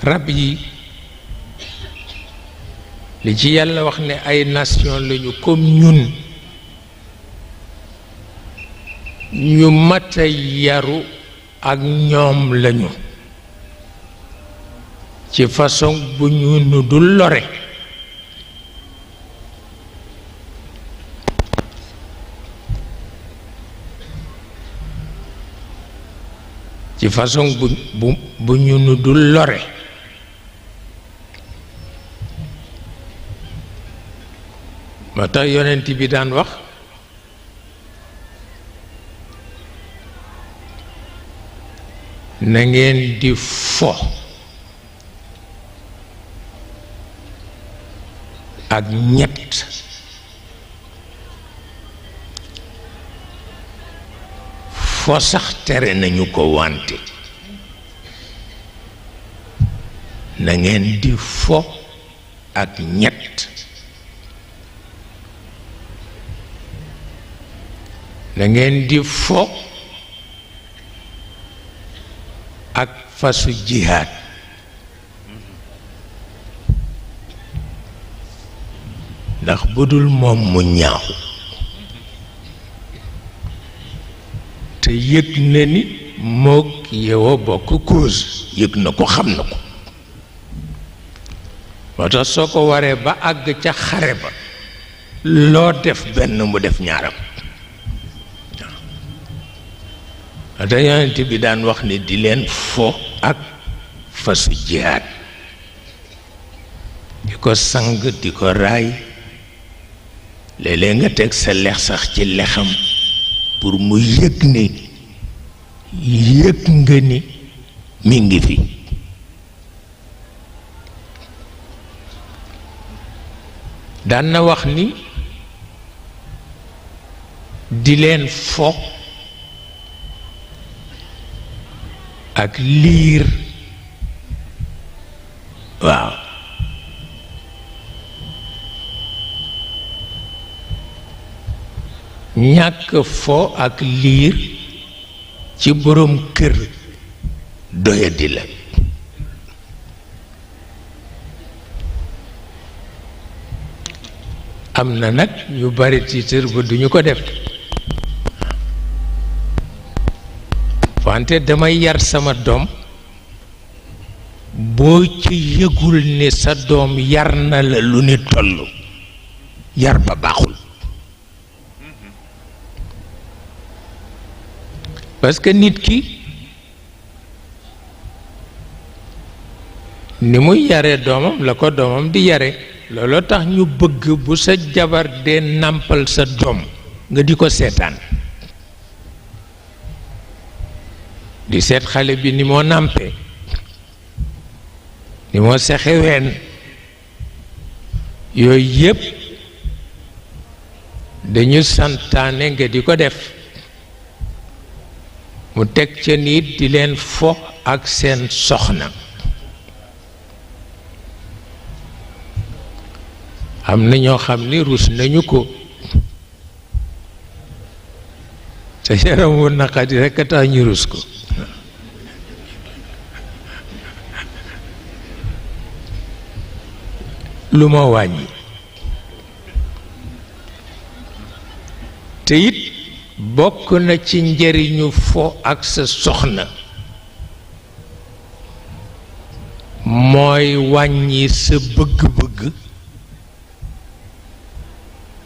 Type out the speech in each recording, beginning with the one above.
rab yi li ci yàlla wax ne ay nation lañu comme ñun ñu mata yaru ak ñoom lañu ci façon bu ñu nu dul lore ci façon bu ñu nu dul lore moo tax yonent bi daan wax na ngeen di fo ak ñett fo sax tere nañu ko wante na ngeen di fo ak ñett na ngeen di fo ak fasu jihaad ndax budul moom mu ñaaw te yëg na ni mook yow a bokk cause yëg na ko xam na ko moo tax soo ko waree ba àgg ca xare ba loo def benn mu def ñaaram moo tax yonent bi daan wax ni di leen fo ak fasu jihaad di ko sang di ko raay léeg-léeg nga teg sa lex sax ci lexam pour mu yëg ni yëg nga ni mi ngi fi daan na wax ni di leen fo ak liir waaw ñàkk fo ak liir ci boroom kër doyadi la am na nag ñu bari tiitër ba duñu ko def wante damay yar sama doom boo ci yëgul ni sa doom yar na la lu ni toll yar ba baaxul parce que nit ki ni muy yare doomam la ko doomam di yare looloo tax ñu bëgg bu sa jabar dee nàmpal sa doom nga di ko seetaan di seet xale bi ni moo nàmpee ni moo sexeween yooyu yépp dañu santaane nga di ko def mu teg ca nit di leen fo ak seen soxna am na ñoo xam ni rus nañu ko te yaram wu naqadi rekk a tax ñu rus ko lu ma wàññi te it bokk na ci njëriñu fo ak sa soxna mooy wàññi sa bëgg-bëgg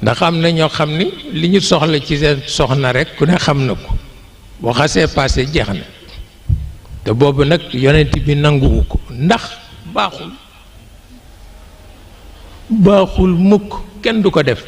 ndax am na ñoo xam ni li ñu soxla ci seen soxna rekk ku ne xam na ko boo xasee passé jeex na te boobu nag yonent bi nanguwu ko ndax baaxul mukk kenn du ko def